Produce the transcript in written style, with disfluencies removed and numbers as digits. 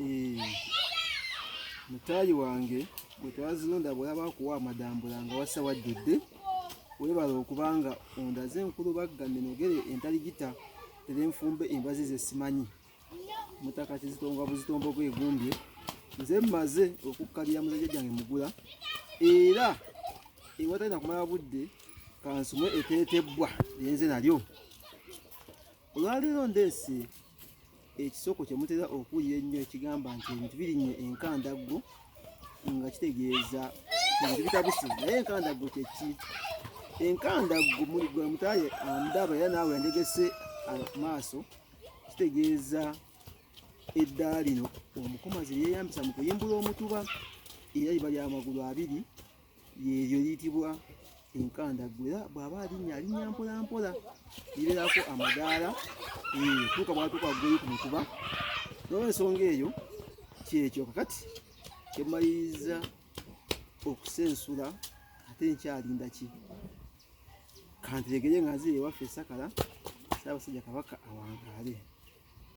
Eh, mutaayi wange gwe twazironda bw'olaba akuwa amadambula nga wassa wajjudde weebale okubanga ondaze enkulubagga nenogere entaligita terenfumbe embazi ze simanyi mutaka kizitonga buzitombo bwegumbye nze mmaze okukkalira muzajja gyange mugula era ewatali nakumala budde kansumwe eteetebbwa lyenze nalyo olwaleero ndeese ekisoko kye mutera okuwulira ennyo ekigamba nti ebintu birinnye enkandaggo nga kitegeeza ebintu bitabuse naye enkandaggo kyeki enkandaggo gwe mutaaye andaba era naawe yandegese maaso kitegeeza eddaala lino omukomazi lyeyambisa mu kuyimbula omutuba era liba lyamagulu abiri lyeryo liyitibwa enkandaggo era bw'aba alinnya alinnya mpola mpola libeerako amadaala eh, tuuka bwatuuka waggulu ku mutuba n'olwensonga eyo kyekyo kakati kyemaliriza okusensula ate nkyalinda ki kantiregere nga nzira ewaffe esakala ssaabasajja kabaka awangaale.